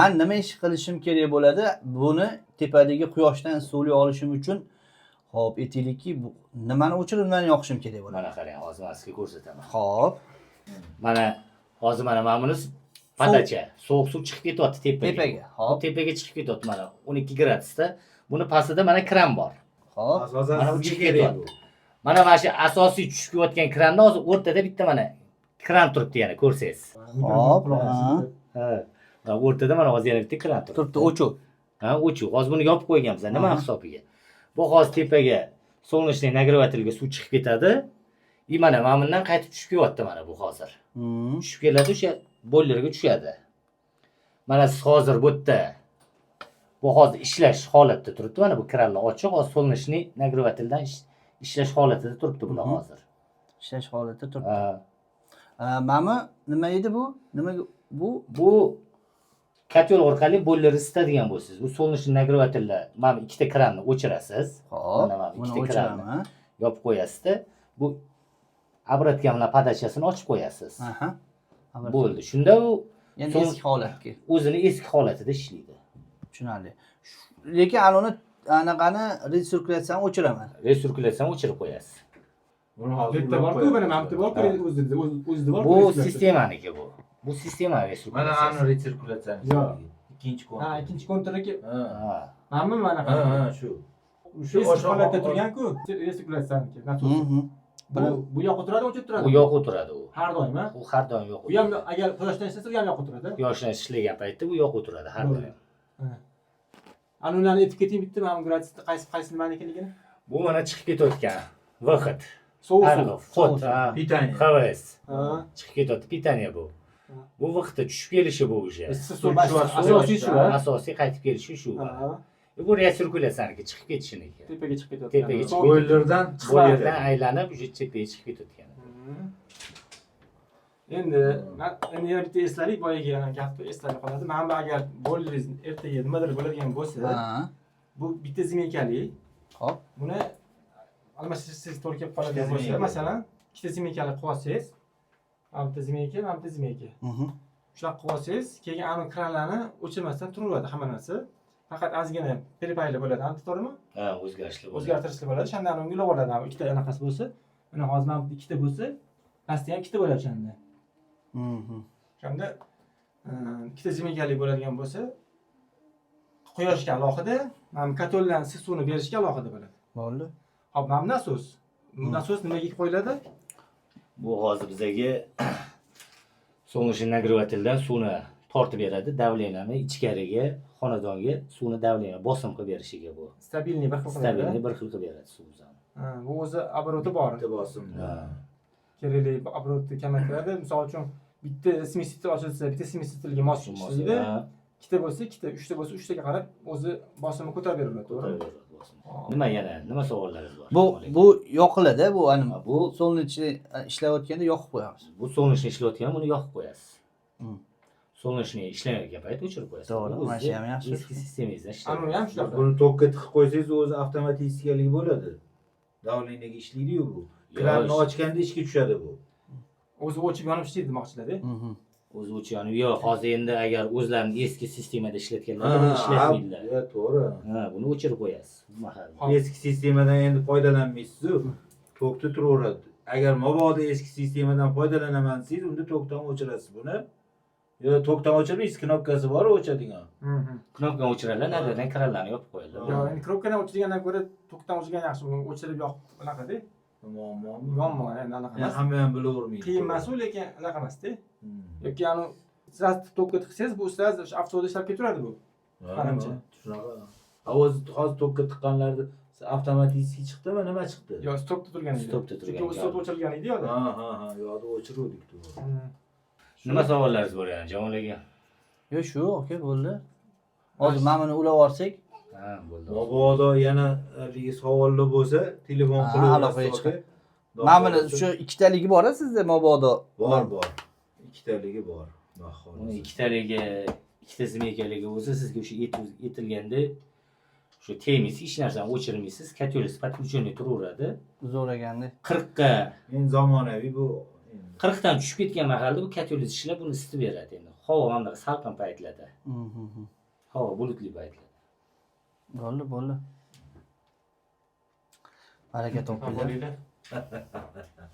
Man nima ish qilishim kerak bo'ladi? Buni tepadagi quyoshdan suvli olishim uchun, hop, aytaylikki, nimani o'chirib, nimani yoqishim kerak bo'ladi? Mana qarang, hozir man sizga ko'rsataman. Hop. Mana hozir mana buni подача, sovuq suv chiqib ketyapti tepaga. Tepaga. Bu Hop. tepaga chiqib ketyapti, mana 12 gradusda. Buni pastida mana kran bor. Hop. Asosan Mana bu sizga chiqib kerak bu. ketyapti. Mana shu asosiy tushib kelayotgan kranni hozir o'rtada bitta mana kran turibdi yana, ko'rsangiz. Hop. Ha. Mana o'rtada mana hozir yana bitta kran turibdi. Turibdi, o'chuv. Ha, o'chuv. Hozir buni yopib qo'yganmiz. Nima hisobiga? Bu hozir tepaga солнечный нагреватель ga suv chiqib ketadi. И mana bundan qaytib tushib kelyapti mana bu hozir. Tushib keladi, o'sha boylerga tushadi. Mana siz hozir bu yerda, bu hozir ishlash holatda turibdi. Mana bu kranlar ochiq, hozir солнечный нагреватель dan ishlash holatida turibdi bular hozir. Ishlash holatida turibdi. Ha. Mana nima edi bu? Nimaga bu? Bu котёл orqali boyler isitadigan bo'lsangiz, bu солнечный нагреватель lar mana bu ikkita kranni o'chirasiz. Hop. Mana bu Buni ikkita kranni o'chiraman. yopib qo'yasizda, bu обратка bilan подача sini ochib qo'yasiz. Bo'ldi. Shunda u Endi eski holatga. o'zini eski holatida ishlaydi. Tushunarli. Lekin anuni, anaqani, retsirkulyatsiyani o'chiraman. Retsirkulyatsiyani o'chirib qo'yasiz. Buni hozir Bu yerda ulab borku, mana qo'yamiz. mana bu yerda borku, o'zida bor. Bu sistemaniki bu. Bu sistema Mana retsirkulyatsiyasi. ani retsirkulyatsiyani. Yo'q. Ikkinchi kontur. Ha, ikkinchi konturniki. Ha. Ha. Mana mana. Ha, shu. Shu eski holatda turgan-ku, retsirkulyatsiyaniki. Nasosi. Bu yoqib turadi, o'chib turadi. U yoqib turadi u. Har doim, ha? U har doim yoqib. Bu ham agar quyoshdan ishlasa, u ham yoqib turadi. Quyoshdan ishlagan paytda bu yoqib turadi har doim. Ana ularni aytib keting bitta, mana bu gradusda qaysi qaysi nimanikiligini. Bu mana chiqib ketayotgan выход. Sovuq Aniq, suv. вход, ha. Питание. ХВС. Ha. Chiqib ketyapti, питание bu. Bu выход da tushib kelishi bu уже. Issiq suv asosiy shu, ha? Asosiy qaytib kelishi shu. Ha. Bu retsirkulyatsiyaniki, chiqib ketishiniki. Tepaga chiqib ketyapti. Tepaga chiqib Boylerdan. Boylerdan aylanib уже tepaga chiqib ketayotgan. Endi yana bitta eslaylik, boyagi yana gapni eslatib qoladi. Mana bu agar boyleringiz ertaga nimadir bo'ladigan bo'lsa, bu bitta змейка li. Hop. Buni almashtirsangiz to'g'ri kelib qoladigan Ikkita bo'lsa, змейка. masalan, ikkita змейка li qilib olsangiz, mana bitta змейка, mana bitta змейка. Shunaqa qilib olsangiz, keyin anavi kranlarni o'chirmasdan turaveradi hamma narsa. Faqat ozgina перепай li bo'ladi, aniq, to'g'rimi? Ha, o'zgarishli bo'ladi. O'zgartirishli bo'ladi. O'shanda anavi ulab oladi, anavi ikkita anaqasi bo'lsa. Mana hozir mana bu ikkita bo'lsa, pastda ham ikkita bo'ladi o'shanda. O'shanda ikkita змейка li bo'ladigan bo'lsa, quyoshga alohida, mana bu котёл dan issiq suvni berishga alohida bo'ladi. Bo'ldi. Hop, mana bu nasos. Bu nasos nimaga qo'yiladi? Bu hozir bizaga солнечный нагреватель dan suvni tortib beradi, давление ni ichkariga, xonadonga suvni давление bosim qilib berishiga bu. Стабильный bir xil qiladi. Стабильный bir xil qilib beradi suv bizani. Ha, bu o'zi оборот i bor. Bitta bosimda. Ha. Kerakli оборот ni kamaytiradi. Misol uchun, bitta смеситель ochilsa, bitta смеситель ga mos ishlaydi. Ha, Ikkita bo'lsa, ikkita, uchta bo'lsa, uchtaga qarab o'zi bosimni ko'tarib beriladi, ko'tarib to'g'rimi? beradi bosim. Nima yana? Nima savollaringiz bor? Bu yoqiladi, bu anima. Bu Солнечный ishlayotganda yoqib qo'yamiz. Bu солнечный ishlayotganda buni yoqib qo'yasiz. Солнечный ishlamayotgan payt o'chirib qo'yasiz. To'g'ri, Bu mana shu o'zizni ham yaxshi. eski sistemangizda ishlaydi. Anavi ham shunaqa. Buni tokka tiqib qo'ysangiz, o'zi avtomatik bo'ladi. Давление ga ishlaydi-yu bu. Kranni Yo'q. ochganda ishga tushadi bu. O'zi o'chib yonib ishlaydi demoqchilar. O'zi o'chib yonib, yo'q, hozir endi agar o'zlarini eski sistemada ishlatganlar buni ishlatmaydilar. Ha, to'g'ri. Ha, buni o'chirib qo'yasiz bu mahalda. Hop. Eski sistemadan endi foydalanmaysiz-u. Tokda turaveradi. Agar mabodo eski sistemadan foydalanaman desangiz, unda tokdan o'chirasiz buni. Yo, tokdan o'chirmaysiz, knopkasi bor o'chadigan. Knopkani o'chiradilar, naridan kranlarni yopib qo'yadilar. Yo'q, endi knopkadan o'chirgandan ko'ra tokdan o'chirgan yaxshi. Uni o'chirib yoqib anaqada. Muammomi? Muammo endi anaqa Yani emas. hamma ham bilavermaydi. Qiyin emas u, lekin anaqa emasda. Yoki anu сразу tokka tiqsangiz, bu сразу o'sha avtoda ishlab ketaveradi bu. Ha, Manimcha. shunaqa. Ha, o'zi hozir tokka tiqqanlarda avtomatik chiqdimi, nima chiqdi? Yo, stopda turgan edi. Stopda turgan. Chunki u stop o'chirilgan edi yo'qda. Ha, yo'qda o'chiruvdik, to'g'ri. Nima savollaringiz bor yana, Jamol aka? Yo'q, shu, aka, bo'ldi. Hozir mana buni ulab olsak, Ha, bo'ldi. Mabodo yana haligi savollar bo'lsa, telefon Ha, qilib aloqaga chiqib. Mana buni shu ikkitaligi bor a sizda mabodo? Bor, bor. Ikkitaligi bor. Xudo Uni xohlasa. ikkitaligi, ikkita змейка ligi bo'lsa, sizga o'sha etilganda shu tegmaysiz, hech narsani o'chirmaysiz, котёл ingiz подключенный turaveradi. Zo'raganda. 40 ga Endi zamonaviy bu. Endi. 40 dan tushib ketgan mahalda bu котёл ingiz ishlab, buni isitib beradi endi. Havo mana bunaqa salqin paytlarda. Havo bulutli paytlarda. Bo'ldi, bo'ldi. Baraka topinglar. Bo'linglar.